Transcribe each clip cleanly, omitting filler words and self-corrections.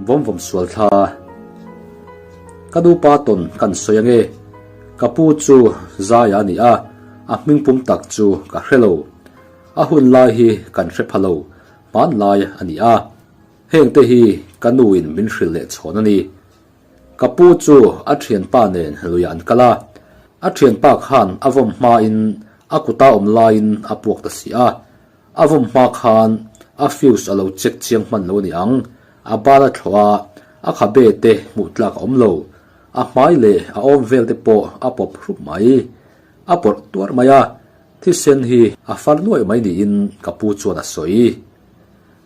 Vawm vawm sual thla. Ka nu pa tawn kan sawi ange. Ka pu chu Zaia a ni a, a hming pum tak chu ka hre lo. A hun lai hi kan hre pha lo, hmanlai a ni a. Heng te hi ka nu in min hrilh leh chhawn a ni. Ka pu chu a thianpa nen luiah an kal a, a thianpa khan a vawm hmain a kuta awm laiin a puak ta si a, a vawm hma khan a fuse a lo check chiang hman lo a ni ang, a ban a thlawh a, a khabe te hmuh tlak a awm lo, a hmai leh a awm vel te pawh a pawp hrup mai, a pawrh tuar mai a, thisen hi a far nuaih mai niin ka pu chuan a sawi.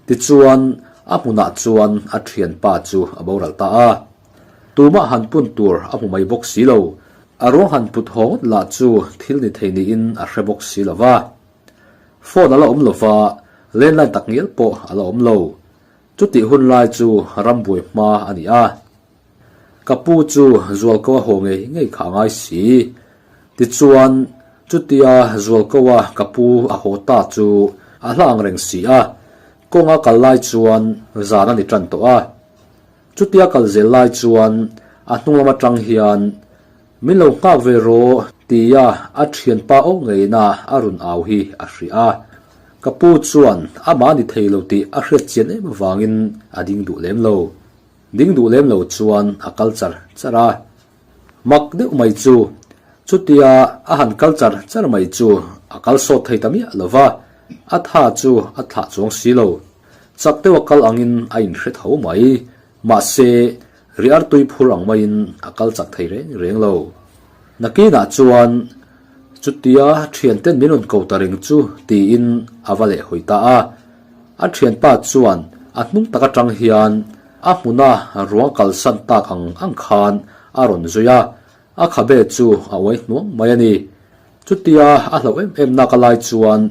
Tichuan, a hmunah chuan a thianpa chu a boral ta a. Tumah han pun tur a hmu mai bawk si lo. A ruang han put haw ngawt lah chu thil ni thei niin a hre bawk si lo va. Phone a la awm lo va, landline tak ngial pawh a la awm lo. Chutih hun lai chu rambuai hma a ni a. Ka pu chu Zualko a haw ngei ngei kha a ngai si. Tichuan, chutia Zualko a ka pu a haw ta chu a hla ang reng si a, kawnga kal lai chuan zan a ni tan tawh a. Chutia kal zel lai chuan a hnung lam atang hian, Min lo nghak ve rawh, tia a thianpa aw ngeina a rawn au hi a hria a. Ka pu chuan amah a ni thei lo tih a hriat chian em avangin a ding duh lem lo. Ding duh lem lo chuan a kal char char a. Mak deuh mai chu, chutia a han kal char char mai chu a kal sawt thei ta miah lo va, a tha chu a thlah chuang si lo. Chak deuh a kal angin a inhre tho mai. Mahse, riar tui phur ang maiin a kal chak thei reng reng lo. Nakinah chuan chutia thianten min rawn ko ta reng chu tiin a va lehhawi ta a. A thianpa chuan a hnung tak atang hian a hmuna ruang kalsan tak ang ang khan a rawn zui a, a khabe chu a uai hnuang mai a ni. Chutia a hlauh em em nak a lai chuan,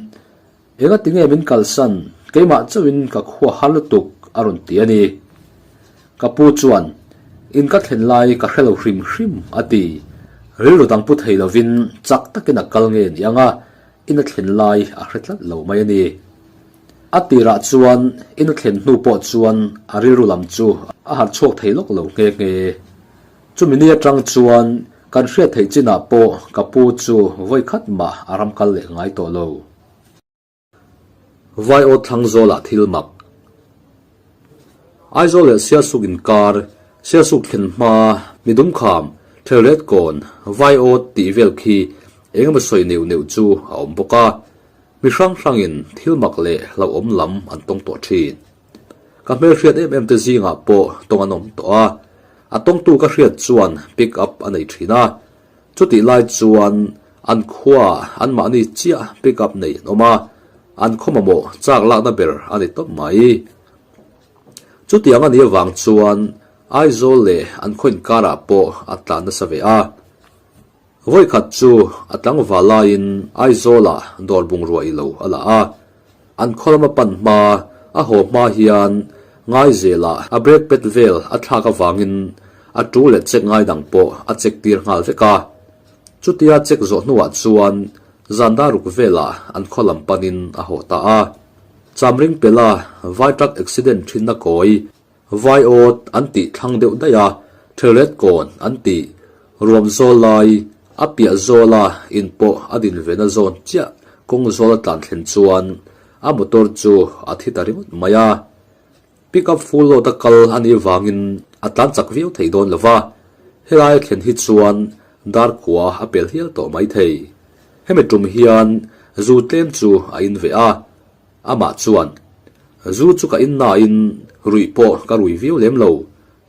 Enga tinge min kalsan, keimah chauhin ka khua har lutuk a rawn ti a ni. Ka pu chuan, In ka thlen lai ka hre lo hrim hrim a ti. Rilru dang pu thei lovin chak takin a kal nge ni ang a, in a thlen lai a hre tlat lo mai a ni. A tirah chuan in a thlen hnu pawh chuan a rilru lam chu a harh chhuak thei lawk lo nghe nghe. Chumi ni atang chuan kan hriat theih chinah pawh ka pu chu vawi khat mah a ram kal leh ngai tawh lo. Vai aw thlang zawlah thil mak. Aizawl leh Sialsuk inkar, Sialsuk thlen hma, midum kham, Thelret kawn, vai aw tih vel khi eng emaw sawi neuh neuh chu a awm bawk a. Mi hrang hrangin thil mak leh hlauhawm lam an tawng tawh thin. Ka hmelhriat em em te zingah pawh tawng an awm tawh a. A tawngtu ka hriat chuan pick up a nei thin a. Chutih lai chuan an khuaah anmahni chiah pick up nei an awm a, an khaw mamawh chak lakna ber a ni tawp mai. Chutiang a nih avang chuan Aizawl leh an khaw inkarah pawh a tlan nasa ve a. Vawikhat chu a tlangval laiin Aizawlah dawr bungrua i lo a la a, an khaw lama pan hma a haw hma hian Ngaizelah a brake pad vel a thlak avangin a tu leh check ngai dang pawh a check tir nghal vek a. Chutia check zawh hnuah chuan zan dar ruk velah an khaw lam panin a haw ta a. Chamring pela vai truck accident thinna kawi Vai awt an tih thlang deuh daih a, Thelret kawn an tih. Ruam zawl lai, a piah zawla in pawh a din ve na zawn chiah kawng zawl a tlan thlen chuan a motor chu a thi ta ringawt mai a. Pick up full load a kal a nih vangin a tlan chak viau thei dawn lo va, helai a thlen hi chuan dar kua a pel hial tawh mai thei. Hemi tum hian zu tlem chu a in ve a, Amah chuan, Zu chu ka in nain ruih pawh ka rui viau lem lo,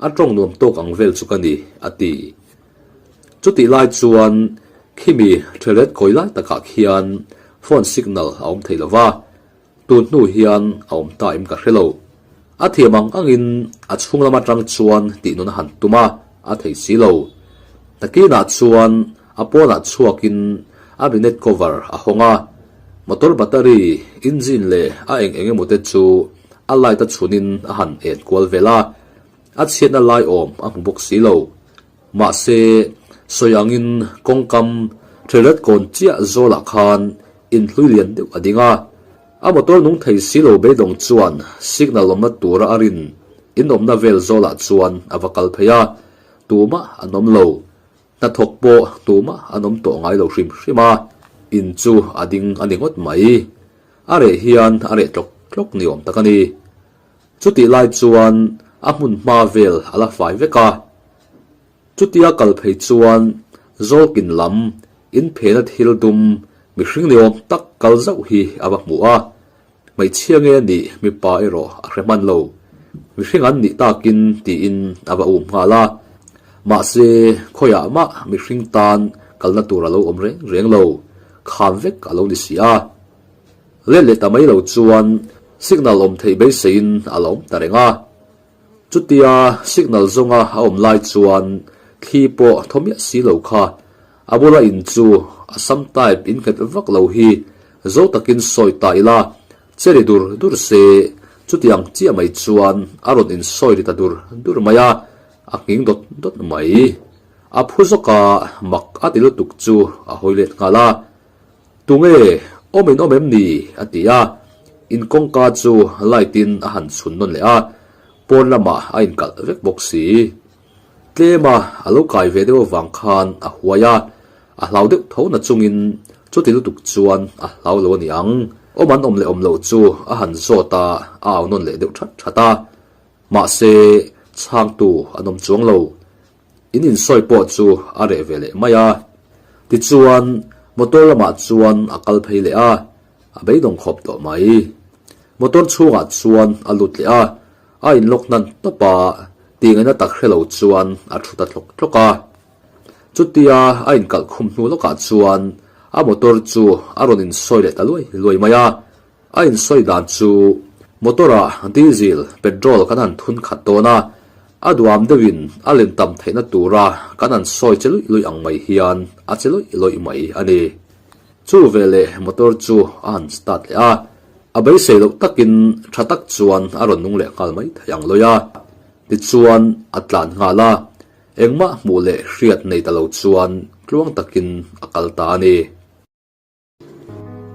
a tawng nuam tawk ang vel chu ka ni, a ti. Chutih lai chuan khimi thelet kawi lai takah khian phone signal a awm thei lo va, tun hnu hian a awm ta em ka hre lo. A thiam ang angin a chhung lam atang chuan tih nun a han tum a, a thei si lo. Nakinah chuan a pawnah chhuakin a bonnet cover a hawng a, motor battery, engine leh a eng eng emaw te chu a light a chhunin a han en kual vel a, a chhiatna lai awm a hmu bawk si lo. Mahse, sawi angin kawngkam Thelret kawn chiah zawlah khan inhlui lian deuh a ding a, a motor nung thei si lo beidawng chuan signal awmna tura a rin. In awmna vel zawlah chuan a va kal phei a, tumah an awm lo. Hnathawk pawh tumah an awm tawh ngai lo hrim hrim a, in chu a ding a ni ngawt mai. A reh hian a reh tlawk tlawk ni awm tak a ni. Chutih lai chuan a hmun hma vel a la fai vek a. Chutia kal phei chuan Zawlkin lam inphena thil dum mihring ni awm tak kal zauh hi a va hmu a. Hmeichhia nge nih mipa erawh a hre hman lo. Mihring an nih takin tiin a va um nghal a. Mahse, khawiah mah mihring tan kalna tur a lo awm reng reng lo, kham vek a lo ni si a. Let leh ta mai lo chuan signal awm theih beiseiin a la awm ta reng a. Chutia signal zawnga a awm lai chuan thli pawh thaw miah si lo kha a bula in chu a sam type in nghet vak lo hi zo takin sawi ta ila che ri dur dur se chutiang chiah mai chuan a rawn insawi ri ta dur dur mai a, a nghing dawt dawt mai. A phu zawka mak a ti lutuk chu a hawi let nghal a. Tunge, awm in awm em ni? a ti a, in kawngka chu light in a han chhun nawn leh a, pawn lamah a inkalh vek bawk si. Tlema a lo kai ve deuh avang khan a huai a, a hlau deuh tho na chungin chuti lutuk chuan a hlau lo a ni ang. Awm an awm leh awm loh chu a han zawt a, a au nawn leh deuh that that a, mahse chhangtu an awm chuang lo. In insawi pawh chu a reh ve leh mai a. Tichuan, motor lamah chuan a kal phei leh a, a beidawng khawp tawh mai. Motor chhungah chuan a lut leh a, a inlock hnan tawp a, tih ngaihna tak hre lo chuan a thu ta tlawk tlawk a. Chutia a inkalh khum hnu lawkah chuan a motor chu a rawn insawi leh ta luai luai mai a. A insawi dan chu motor-ah diesel, petrol kan han thun khat dawn a, a duam deuhin a len tam theihna tura kan han sawi che luih luih ang mai hian a che luih luih mai a ni. Chu veleh motor chu a han start leh a, a beisei loh takin tha tak chuan a rawn nung leh nghal mai thei ang lawih a. Tichuan a tlan nghal a, engmah hmuh leh hriat nei ta lo chuan tluang takin a kal ta a ni.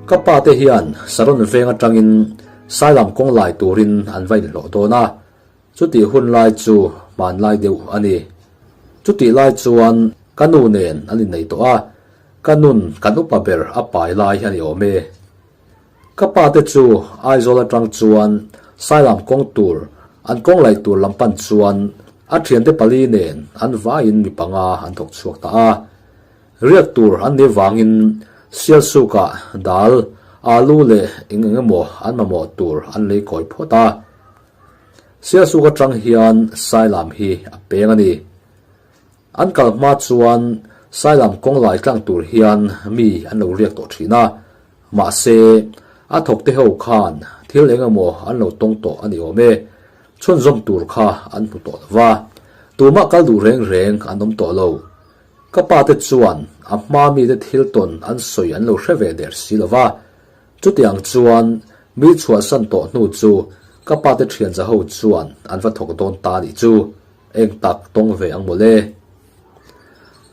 Ka pa te hian Saron veng atangin Sailam kawng lai turin an va inhlawh dawn a, chutih hun lai chu hmanlai deuh a ni. Chutih lai chuan ka nu nen an innei tawh a, ka nun kan upa ber a pai lai a ni awm e. Ka pa te chu Aizawl atang chuan Sailam kawng tur an kawng laih tur lam pan chuan a thiante pali nen an vaiin mi panga an thawk chhuak ta a. Riak tur an nih vangin Sialsukah dal, alu leh eng eng emaw an mamawh tur an lei kawi phawt a. Sialsuk atang hian Sailam hi a peng a ni. An kal hma chuan Sailam kawng lai tlang tur hian mi an lo riak tawh thin a, mahse a thawkte ho khan thil eng emaw an lo tawng tawh a ni awm e. Chhunzawm tur kha an hmu tawh lo va, tumah kal duh reng reng an awm tawh lo. Ka pa te chuan a hma mite thil tawn an sawi an lo hre ve der si lo va, chutiang chuan mi chhuahsan tawh hnu chu ka pa te thian za ho chuan an va thawk dawn ta nih chu, eng tak tawng ve ang mawle.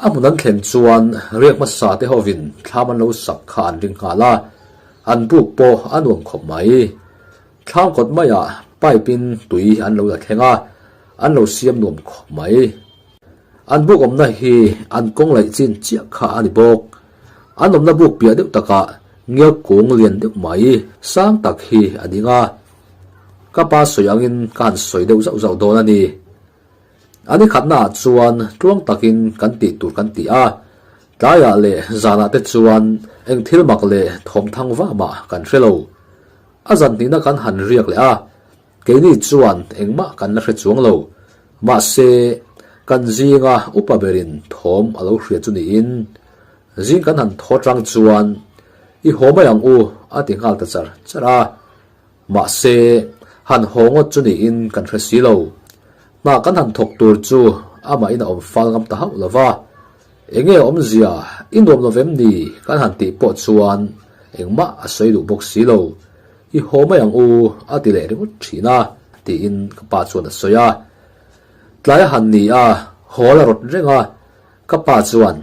A hmun an thlen chuan riak hmasa te hovin thlam an lo sak kha an ring nghal a, an buk pawh a nuam khawp mai. Thlam kawt maiah pipe in tui an lo la thleng a, an lo siam nuam khawp mai. An buk awmna hi an kawng laih chin chiah kha a ni bawk. An awmna buk piah deuh takah ngiau kung lian deuh mai sang tak hi a ding a. Ka pa sawi angin ka han sawi deuh zauh zauh dawn a ni. A ni khatnaah chuan tluang takin kan tih tur kan ti a, tlaiah leh zanah te chuan eng thil mak leh thawmthang vah mah kan hre lo. A zan hnihna kan han riak leh a, Keini chuan engmah kan la hre chuang lo. Mahse, kan zinga upa berin thawm a lo hria chu niin, zing kan han thaw tang chuan, I haw mai ang u, a ti nghal ta char char a. Mahse, han haw ngawt chu niin kan hre si lo. Hna kan han thawk tur chu amahin a awm fal ngam ta hauh lo va. Enge awmzia, i nuam lo vem ni? kan han tih pawh chuan engmah a sawi duh bawk si lo. I haw mai ang u, a ti leh ringawt thin a, tiin ka pa chuan a sawi a. Tlai a han ni a, hawl a rawt reng a, ka pa chuan,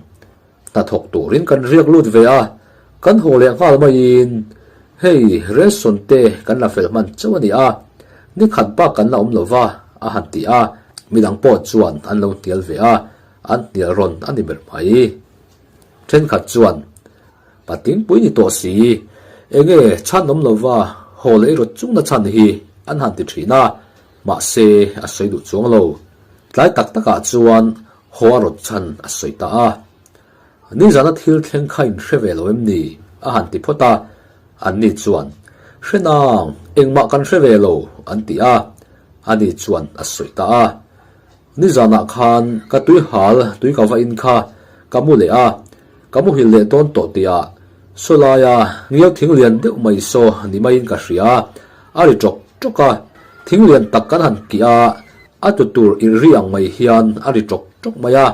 Hnathawk turin kan riak lut ve a, kan haw leh nghal maiin hei ration te kan la fel hman chauh a ni a, ni khat bak kan la awm lo va, a han ti a, midang pawh chuan an lo hnial ve a, an hnial rawn a ni ber mai. Thenkhat chuan, Patingpui ni tawh si, enge chhan awm lova haw leh rawt chungna chhan hi an han ti thin a, mahse a sawi duh chuang lo. Tlai tak takah chuan haw a rawt chhan a sawi ta a. Nizana thil thleng kha in hre ve lo em ni? a han ti phawt a, anni chuan, Hre nang, engmah kan hre ve lo, an ti a, ani chuan a sawi ta a. Nizanah khan ka tui hal tui ka va in kha ka mu leh a, ka muhil leh dawn tawh tihah saw laia ngiau thing lian deuh mai saw ni maiin ka hria, a ri ṭawk ṭawk a, thing lian tak kan han kih a, a tlu tur inri ang mai hian a ri ṭawk ṭawk mai a.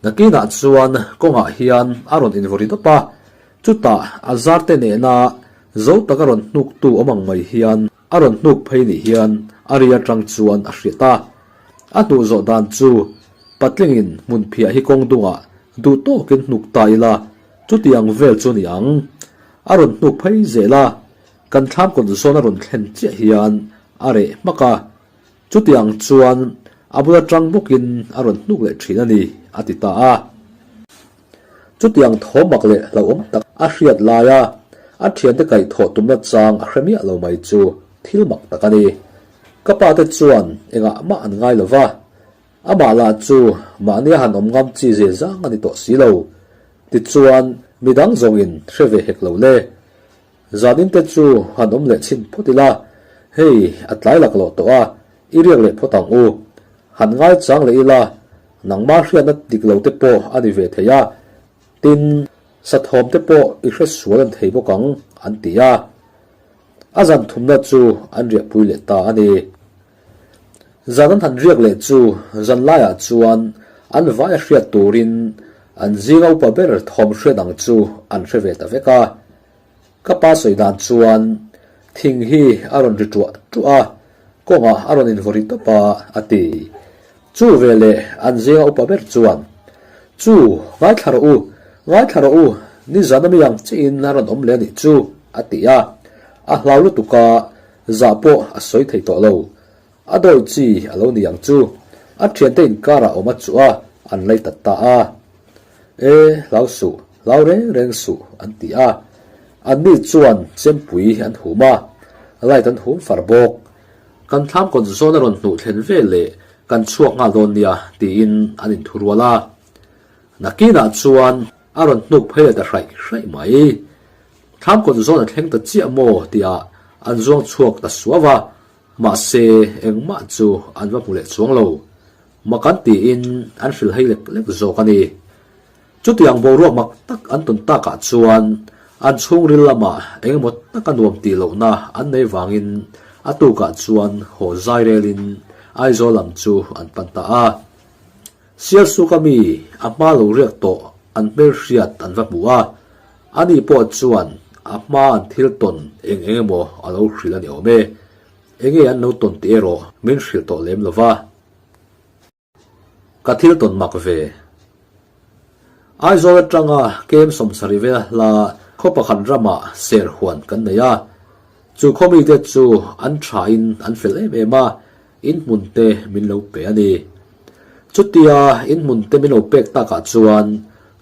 Nakinah chuan kawngah hian a rawn invawri dawp a, chutah a zarte nena zo taka rawn hnuktu awm ang mai hian a rawn hnuk phei ni hian a ri atang chuan a hriat a. A hnuh zawh dan chu patlingin hmunphiah hi kawng dungah duh tawkin hnuk ta ila, chutiang vel chu ni ang. A rawn hnuk phei zel a, kan thlam kawt zawn a rawn thlen chiah hian a reh hmak a. Chutiang chuan a bula tang bawkin a rawn hnuk leh thin a ni, a ti ta a. Chutiang thawmak leh hlauhawm tak a hriat laia a thiante kaihthawh tumna chang a hre miah lo mai chu thil mak tak a ni. Ka pa te chuan engah mah an ngai lo va, amah lah chu mahnia han awm ngam chi ze zang a ni tawh si lo. Tichuan midang zawngin hre ve hek lo le. Zanin te chu han awm leh chhin phawt ila, hei a tlai lak loh tawh a, i riak leh phawt ang u. Han ngai chang leh ila, nangmah hriatna dik lo te pawh a ni ve thei a, tin, sathawm te pawh i hre sual an thei bawk ang, an ti a. A zan thumna chu an riahpui leh ta a ni. Zan an han riak leh chu zan laiah chuan an vai a hriat turin an zinga upa ber thawm hriat ang chu an hre ve ta vek a. Ka pa sawi dan chuan thing hi a rawn ri ṭuah ṭuah a, kawngah a rawn invawri tawp a, a ti. Chu veleh an zinga upa ber chuan, Chu, ngaithla rawh u, ngaithla rawh u, nizan ami ang chiin a rawn awm leh a nih chu, a ti a. A hlau lutuk a, zah pawh a sawi thei tawh lo. A dawi chi a lo ni ang chu, a thiante inkarah awm a chuh a, an lei tat ta a. E, hlau suh, hlau reng reng suh, an ti a. Anni chuan chempui an hum a, light an hum far bawk. Kan thlam kawt zawn a rawn hnuh thlen vel leh kan chhuak nghal dawn nia, tiin an inthurual a. Nakinah chuan a rawn hnuk phei leh ta hraih hraih mai. Thlam kawt zawn a thleng ta chiah maw tihah an zuang chhuak ta suau a, mahse engmah chu an va hmu leh chuang lo. Mak an tiin an hrilh hei lek lek zawk a ni. Chutiang boruak mak tak an tawn takah chuan an chhungril lamah engemaw taka nuam tih lohna an nei vangin a tukah chuan haw zai relin Aizawl lam chu an pan ta a. Sialsuka mi a hma lo riak tawh an hmelhriat an va hmu a, ani pawh chuan a hma an thil tawn eng eng emaw a lo hrilh a ni awm e. Enge an lo tawn tih erawh min hrilh tawh lem lo va. Ka thil tawn mak ve. Aizawl atanga kem sawmsarih vel hla khaw pakhat ramah ser huan kan nei a. Chu khaw mite chu an thain an fel em em a, in hmun te min lo pe a ni. Chutia in hmun te min lo pek takah chuan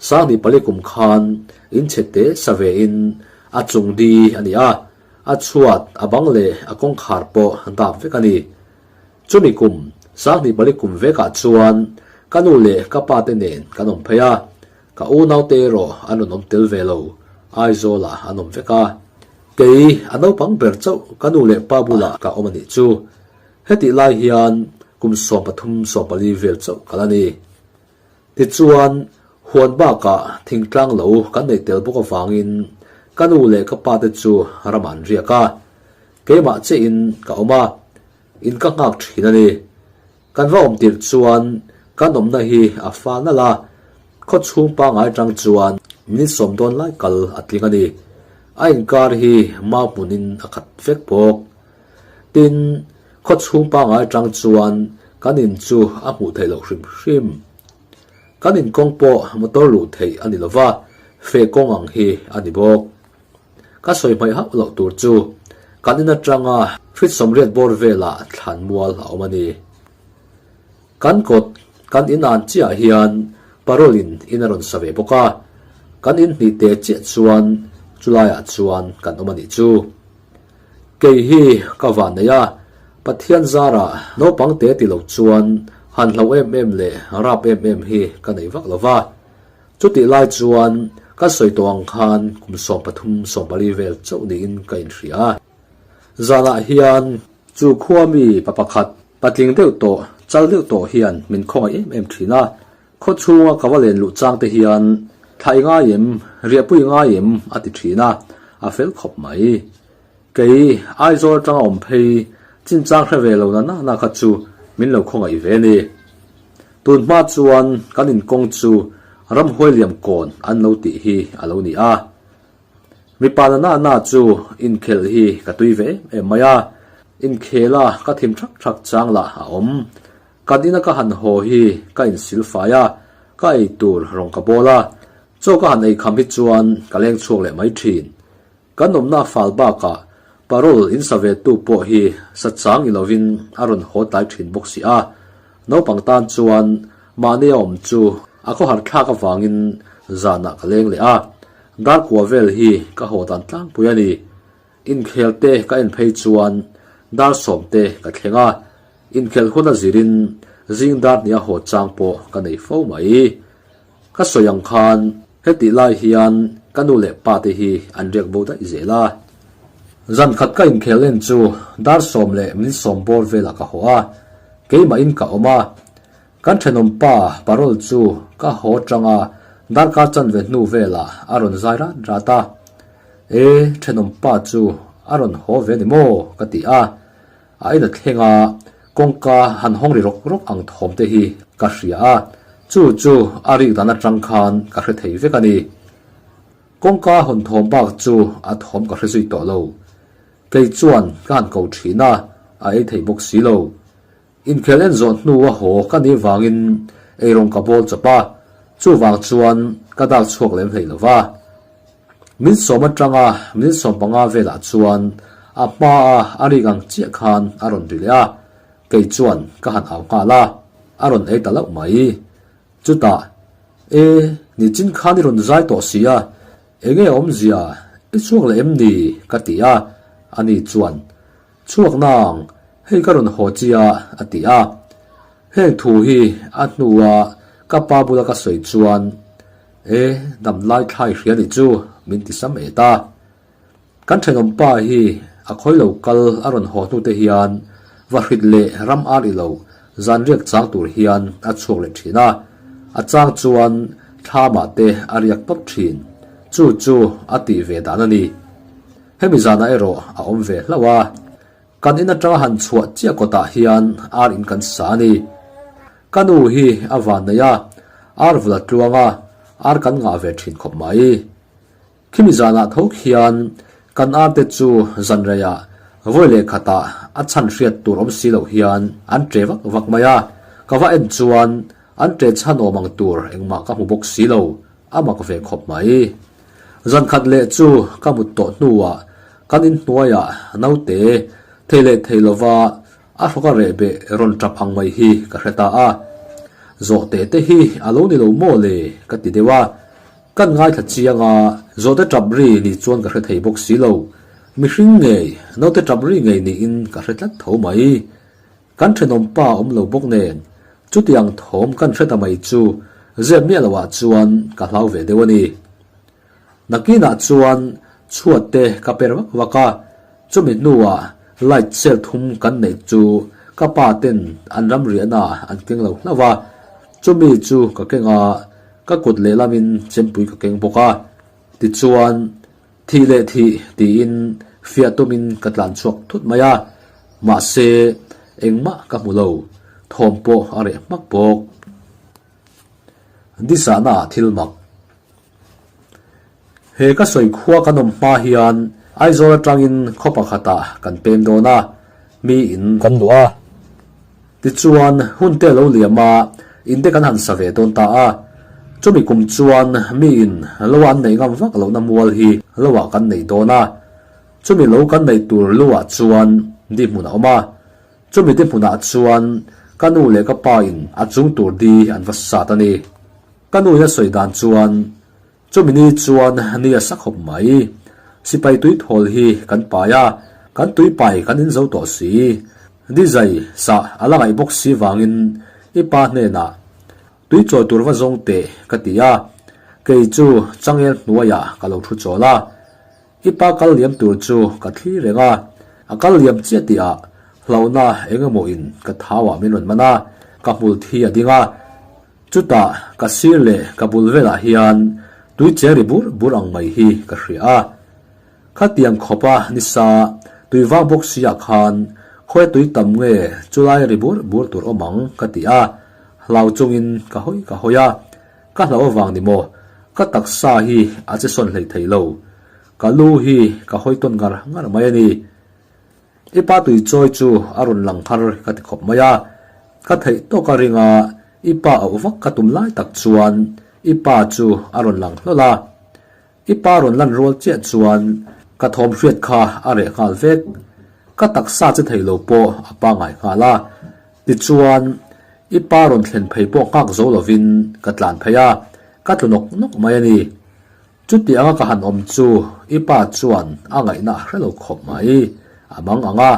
Sangni pali kum khan in chhe te sa ve in a chung di a ni a, a chhuat, a bang leh a kawngkhar pawh dap vek a ni. Chumi kum, Sangni pali kum vekah chuan ka nu leh ka pa te nen kan awm phei a, ka unaute erawh an rawn awm tel ve lo, Aizawlah an awm vek a. Kei, a naupang ber chauh ka nu leh pa bulah ka awm a nih chu. Hetih lai hian kum 13 14 vel chauh ka la ni. Tichuan, huan bakah thingtlang lo kan neih tel bawk avangin ka nu leh ka pa te chu ramah an riak a. Keimah chiahin ka awm a, in ka nghak thin a ni. Kan va awm tirh chuan kan awmna hi a fa nalh a, khaw chhung pangai atang chuan minute sawm dawn lai kal a tling a ni. A inkar hi mau hmunin a khat vek bawk. Tin, khaw chhung pangai atang chuan kan in chu a hmuh theih loh hrim hrim. Kan inkawng pawh motor luh theih a ni lo va, feh kawng ang hi a ni bawk. Ka sawi hmaih hauh loh tur chu kan in atanga feet 80 bawr velah thlanmual a awm a ni. Kan kawt kan in an chiah hian parole in in a rawn sa ve bawk a, kan in hnih te chiah chuan chulaiah chuan kan awm a nih chu. Kei hi ka van nei a, Pathian zarah naupang te ti lo chuan han hloh em em leh rap em em hi ka nei vak lo va. Chutih lai chuan ka sawi tawh ang khan kum 13 14 vel chauh niin ka inhria a. Zanah hian chu khua mi pa pakhat patling deuh tawh, chal deuh tawh hian min khawngaih em em thin a. Khaw chhunga ka va len luh chang te hian thla i ngai em, riahpui i ngai em a ti thin a, a fel khawp mai. Kei Aizawl atanga awm phei chinchang hre ve lo na na na kha chu min lo khawngaih ve ni. Tun hma chuan kan inkawng chu ramhuai liam kawn an lo tih hi a lo ni a. Mipa na na na chu inkhelh hi ka tui ve em em mai a, inkhela ka thim thak thak chang lah a awm. Kan ina ka han haw hi ka insil fai a, ka ei tur rawng ka bawl a, chaw ka han ei kham hi chuan ka leng chhuak leh mai thin. Kan awmna fal bakah parole in sa ve tu pawh hi sa chang i lovin a rawn haw tlai thin bawk si a, naupang tan chuan mahni a awm chu a khawhar thlak avangin zanah ka leng leh a, dar kua vel hi ka haw dan tlangpui a ni. Inkhel te ka en phei chuan dar sawm te ka thleng a, inkhel hun a zirin zing dar hnih a haw chang pawh ka nei fo mai. Ka sawi ang khan hetih lai hian ka nu leh pa te hi an riak bo daih zel a. Zan khat ka inkhel en chu dar sawm leh min sawm bawr velah ka haw a, keimahin ka awm a. Kan thenawm pa parole chu ka haw tang a, darkar chanve hnu velah a rawn zai rat rat a. E, thenawm pa chu a rawn haw ve ni maw? ka ti a. A in a thleng a, kawngka han hawng ri rawk rawk ang thawm te hi ka hria a, chu chu a rik dan atang khan ka hre thei vek a ni. Kawngka hawn thawm bak chu a thawm ka hre zui tawh lo. Kei chuan ka han ko thin a, a ei thei bawk si lo. Inkhel en zawh hnu a haw ka nih vangin eirawng ka bawl chawp a, chuvang chuan ka dak chhuak lem hlei lo va. Min sawm atanga min sawm panga velah chuan a hmaa a rik ang chiah khan a rawn ri leh a, kei chuan ka han au nghal a, a rawn ei ta loh mai. Chutah, E, nichin khan i rawn zai tawh si a, enge awmzia, i chhuak leh em ni? ka ti a, ani chuan, Chhuak nang, hei ka rawn haw chia, a ti a. Heng thu hi a hnua ka pa bula ka sawi chuan, E, dam lai thlai hria nih chu, min ti sam et a. Kan thenawm pa hi a khawi lo kal a rawn haw hnu te hian va hrit leh ram ar i lo zan riak chang tur hian a chhuak leh thin a, a chang chuan thlamah te a riak tawp thin. Chu chu a tih ve dan a ni. Hemi zanah erawh a awm ve hlauh a, kan in atanga han chhuah chiah kawtah hian ar in kan sa a ni. Ka nu hi a van nei a, ar vul a tluang a, ar kan ngah ve thin khawp mai. Khimi zanah tho khian kan ar te chu zan reiah vawi leh khatah a chhan hriat tur awm si loh hian an ṭe vak vak mai a, ka va en chuan an ṭe chhan awm ang tur engmah ka hmu bawk si lo. A mak ve khawp mai. Zan khat leh chu ka mut tawh hnuah kan inhnuaiah naute thei leh thei lova a hrawk a reh beh rawn tap ang mai hi ka hre ta a. Zawhte te hi a lo ni lo maw le ka ti deuh a. Kan ngaithla chiang a, zawhte tap ri ni chuan ka hre thei bawk si lo. Mihring ngei, naute tap ri ngei niin ka hre tlat tho mai. Kan thenawm pa awm lo bawk nen, chutiang thawm kan hre ta mai chu zep miah loh ah chuan ka hlau ve deuh a ni. Nakinah chuan chhuat te ka per vak vak a, chumi hnuah light cell thum kan neih chu ka pa ten an ram riahna an keng lo hlauh a, chumi chu ka keng a, ka kut lehlamin chempui ka keng bawk a, tichuan Thih leh thih tiin fiah tumin ka tlan chhuak thut mai a, mahse engmah ka hmu lo, thawm pawh a reh hmak bawk. Disahna ah thil mak. He ka sawi khua kan awm hma hian Aizawl atangin khaw pakhatah kan pem dawn a, mi in kan luah a. Tichuan, hun te a lo liam a, in te kan han sa ve dawn ta a. Chumi kum chuan miin lo an neih ngam vak lohna mual hi loah kan nei dawn a. Chumi lo kan neih tur luah chuan di hmun a awm a. Chumi di hmunah chuan. Ka nu leh ka pa in a chung tur di an va sat a ni. Ka nu in a sawi dan chuan, Chumi ni chuan ni a sa khawp mai. Sipai tui thawl hi kan pai a, kan tui pai kan in zo tawh si. Di zai sah a la ngaih bawk si vangin i pa hnenah tui chawi tur va zawng teh ka ti a, kei chu changel hnuaiah ka lo thu chawl a. I pa kal liam tur chu ka thli reng a, a kal liam chiah tihah hlauhna eng emaw in ka thauah min rawn man a, ka hmul thi a ding a. Chutah ka sir leh ka bul velah hian tui cheng ri bur bur ang mai hi ka hria a. Khatiang khawpa nisa tui vang bawk si ah khan khawi tui tam nge chulai ri bur bur tur awm ang ka ti a, hlau chungin ka hawi ka hawi a. Ka hlauh avang ni maw? Ka taksa hi a che sawn hleih thei lo. Ka lu hi ka hawi tawn ngar ngar mai a ni. I pa tui chawi chu a rawn lang har ka ti khawp mai a. Ka theih tawk a ring a, i pa auh vak ka tum lai tak chuan i pa chu a rawn lang hlawl a. I pa rawn lan rual chiah chuan ka thawm hriat kha a reh nghal vek. Ka taksa che thei lo pawh a pangai nghal a. Tichuan, i pa rawn thlen phei pawh nghak zo lovin ka tlan phei a, ka tlu nawk nawk mai a ni. Chuti anga ka han awm chu i pa chuan a ngaihna a hre lo khawp mai. A mang ang a,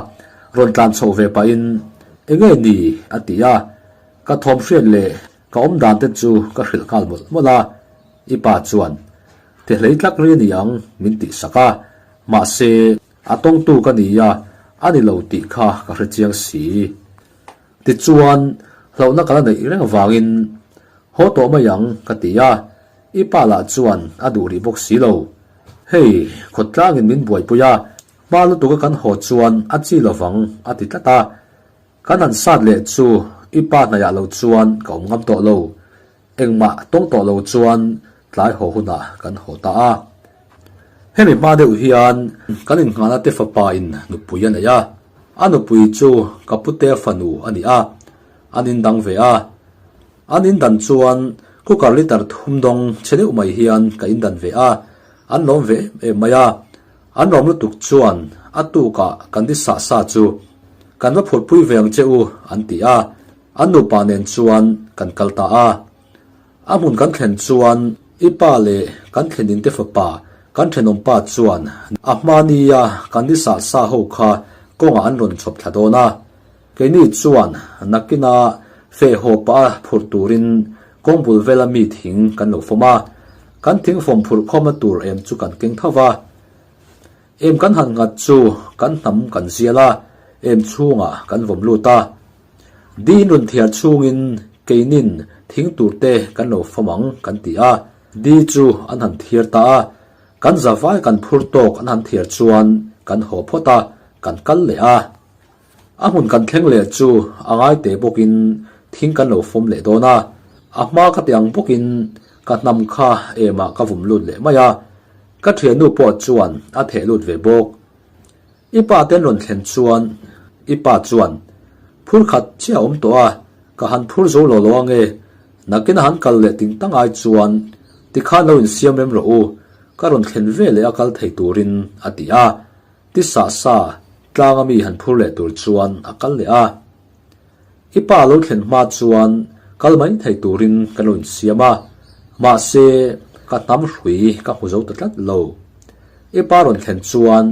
rawn tlan chhoh ve pahin, Enge ni? a ti a. Ka thawm hriat leh ka awm dan te chu ka hrilh nghal mawlh mawlh a. I pa chuan, Ti hlei tlak ri a ni ang, min tih sak a. Mahse, a tawngtu ka ni a, a ni lo tih kha ka hre chiang si. Tichuan, hlauhna ka la neih reng avangin, Haw tawh mai ang, ka ti a. I pa lah chuan a duh rih bawk si lo. Hei, khawtlangin min buaipui a, hma lutuka kan haw chuan a chi lovang, a ti tlat a. Kan han sat leh chu i pa hnaihah lo chuan ka awm ngam tawh lo. Engmah tawng tawh lo chuan tlai haw hunah kan haw ta a. Hemi hma deuh hian kan innghahna te fapa in nupui a nei a. A nupui chu ka pute fanu a ni a, an indang ve a. An indan chuan cooker litre thum dawng chhe deuh mai hian ka indan ve a, an lawm ve em em mai a. An rawm lutuk chuan a tukah kan di sah sa chu kan va phurhpui ve ang che u an ti a, an nupa nen chuan kan kal ta a. A hmun kan thlen chuan i pa leh kan thlenin te fapa kan thenawmpa chuan a hmania kan di sah sa ho kha kawngah an rawn chhawp thla dawn a. Keini chuan nakina feh haw pah a phurh turin kawng bul vela mi thing kan lo fawm a, kan thing fawm phurh khawmna tur em chu kan keng tho va. Em kan han nghat chu kan hnam kan zial a, em chhungah kan vawm lut a. Di in rawn thiar chhungin keinin thing tur te kan lo fawm ang kan ti a, di chu an han thiar ta a, kan zavai kan phur tawk an han thiar chuan kan haw phawt a, kan kal leh a. A hmun kan thleng leh chu a ngai teh bawkin thing kan lo fawm leh dawn a, a hma ka ti ang bawkin ka hnam kha emah ka vum lut leh mai a, ka thiannu pawh chuan a theh lut ve bawk. I pa ten rawn thlen chuan i pa chuan phur khat chiah a awm tawh a, ka han phur zo lo lo ange, nakin a han kal leh ting tang ai chuan tikhan lo insiam rem rawh u, ka rawn thlen ve leh a kal thei turin a ti a. Ti sah sa, tlanga mi han phur leh tur chuan a kal leh a. I pa lo thlen hma chuan kal mai thei turin kan lo insiam a, mahse ka hnam hrui ka hmu zo ta tlat lo. I pa rawn thlen chuan,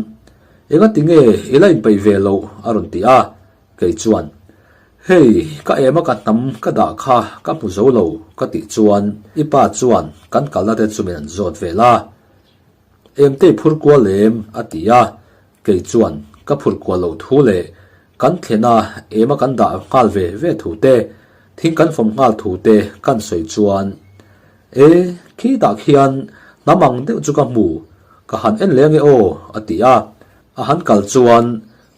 Engati nge i la inpeih ve loh? a rawn ti a, kei chuan, Hei, ka ema ka hnam ka dah kha ka hmu zo lo ka tih chuan i pa chuan kan kalna te chu min an zawt vel a. Emtei phur kual em? a ti a, kei chuan ka phur kual loh thu leh kan thlen a ema kan dah nghal ve ve thu te, thing kan fawm nghal thu te kan sawi chuan E, khitah khian hnam ang deuh chu ka hmu, ka han en leh ange aw a ti a, a han kal chuan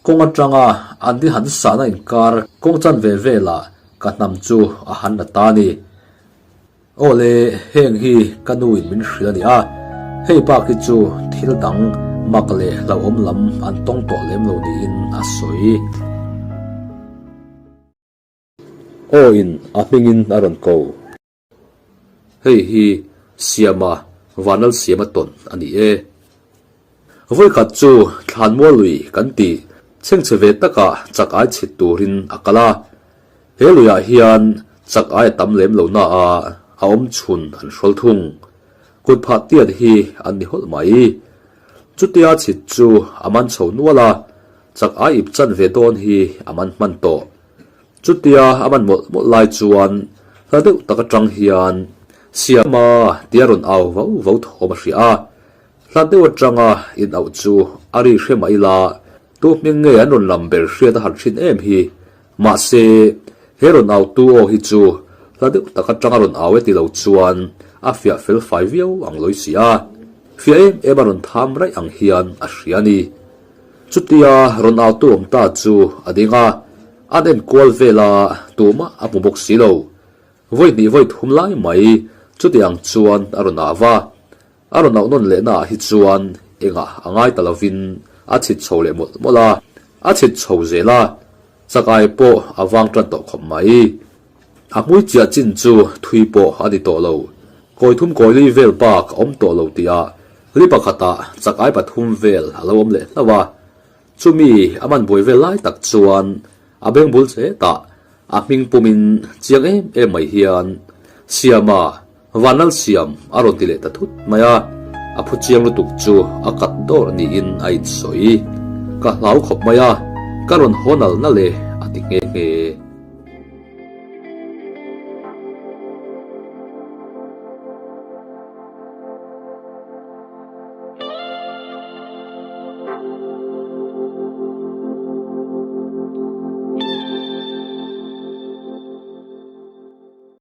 kawng atanga an di han sahna inkar kawng chan ve velah ka hnam chu a han la ta a ni. Aw le, heng hi ka nu in min hrilh a ni a, hei bak hi chu thil dang mak leh hlauhawm lam an tawng tawh lem lo niin a sawi. Aw in a hmingin a rawn ko. Hei hi Siama, Vanlal Siama tawn a ni e. Vawikhat chu Thlanmual lui kan tih chhengchhe ve takah chak ai chhit turin a kal a. He luiah hian chak ai a tam lem lo na a, a awm chhun an hrawl thung. Kut phah tiat hi an ni hawlh mai. Chutia chhit chu a man chho nual a, chak ai ip chan ve dawn hi a man hman tawh. Chutia a man mawlh mawlh lai chuan hla deuh tak atang hian Siama tia rawn au vau vau thawm a hria a. Hla deuh atanga in auh chu a ri hre mah ila, tu hming nge an rawn lam ber hriat a harh thin em hi. Mahse, he rawn autu aw hi chu hla deuh tak atanga rawn au e ti lo chuan a fiah fel fai viau ang lawi si a. Fiah em em a rawn tham raih ang hian a hria a ni. Chutia rawn autu awm ta chu a ding a, an enkual vel a, tumah a hmu bawk si lo. Vawi hnih vawi thum lai mai chutiang chuan a rawn au va. A rawn auh nawn lehna ah hi chuan engah a ngai ta lovin a chhit chho leh mawlh mawlh a, a chhit chho zel a, chakai pawh a vang tan tawh khawp mai. A hmui chiah chin chu thui pawh a ni tawh lo. Kawi thum kawili vel bak a awm tawh lo tihah li pakhatah chakai pathum vel a lo awm leh hlauh a. Chumi a man buai vel lai tak chuan a beng bul chetah a hming pumin chiang em em mai hian Siama Vanlal Siam a rawn ti leh ta thut mai a, a phu chiang lutuk chu a kat dawr niin a insawi. Ka hlau khawp mai a, ka rawn haw nal nal e a ti nghe nghe.